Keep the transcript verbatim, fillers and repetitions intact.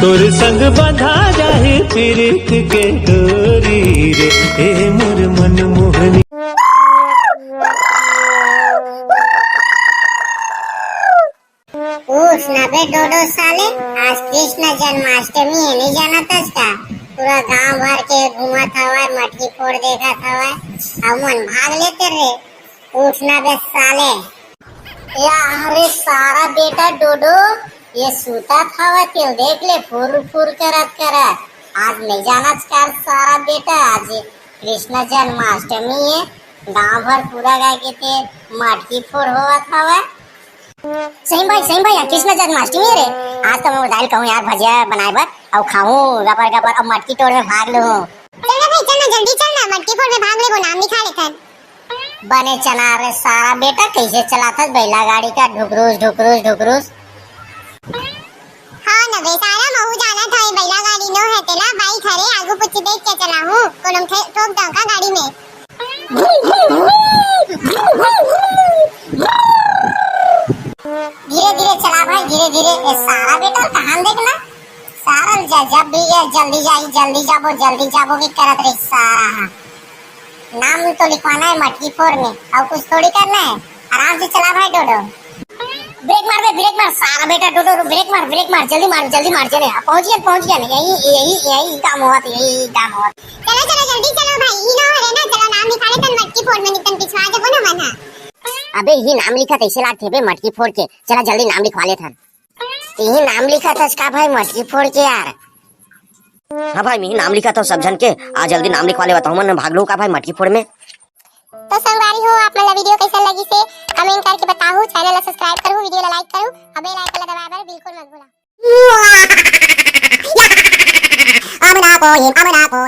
तोर संग बंधा जाही पीरित के डोरी रे, ए मोर मनमोहनी। उठ ना बे डोडो साले, आज कृष्ण जन्माष्टमी हे, नहीं जानत हस का? पूरा गांव भर के घूमत हवय, मटकी फोड़ देखत हवय, अउ मन भाग लेते रे। उठ ना बे साले। या अरे सारा बेटा डोडो, ये सूतत हवय, तेल देख ले, फुर फुर करत करत। आज नहीं जानत का सारा बेटा, आज कृष्ण जन्माष्टमी हे, गांव भर पूरा गाय के ते मटकी फोड़ होवत हवय। सही भाई, सही भाई, कृष्ण जन्माष्टमी रे। आज तो मैं दाल कहूँ यार, भजिया बनाए बर, अउ खाऊं गपर गपर, अउ मटकी फोड़ में भाग लूं। चल ना भाई, चल ना, जल्दी चल ना, मटकी फोड़ में भाग लेबो, नाम लिखा लेथन। बने चना रे सारा बेटा, कैसे चलाथस बैला गाड़ी का, ढुकरूस, ढुकरूस, ढुकरूस। हाँ न बे सारा, महू जानत हवे, बैला गाड़ी नो हे तेला, बाइक हरे, आगू पीछू देख के चलाहूँ, कोनो ठे-, ठोक दंव का गाड़ी में। धीरे धीरे चला भाई, धीरे धीरे। ए सारा बेटा, कहाँ देखना? सारा ज-, जब भी ये जल्दी जाई, जल्दी जाबो, जल्दी जाबो की करत रही सारा। हाँ, नाम तो लिखवाना है मटकी फोड़ में, अउ कुछ थोड़ी करना है। आराम से चला भाई डोडो। ब्रेक मार बे, ब्रेक मार, सारा बेटा डोडो, ब्रेक मार, ब्रेक मार, जल्दी मार, जल्दी मार, चले। हाँ, पहुँच गया, पहुँच गया, यही, यही, यही काम हुआ था, यही काम हुआ था। चलो, चलो, जल्दी चलो भाई, ई ना हो रे ना, चलो नाम लिखा ले, तन मटकी फोड़ में निकल पिछवा देबो ना मन। अबे, यही नाम लिखा कैसे लागथे बे, मटकी फोड़ के? चला जल्दी नाम लिखवा ले थन। यही नाम लिखा था का भाई, मटकी फोड़ के यार? हाँ भाई, मैं ही नाम लिखा था सब झन के। आ जल्दी नाम लिखवा ले, बताओ मन भाग लो का भाई मटकी फोड़ में। तो संगवारी हो, आप मन ला वीडियो कैसन लगिस हे, कमेंट करके बताहू, चैनल ला सब्सक्राइब करहू, वीडियो ला लाइक करहू, अउ बेल आइकन ला दबाए बर बिल्कुल मत भूला। अब ना कोई, अब ना कोई।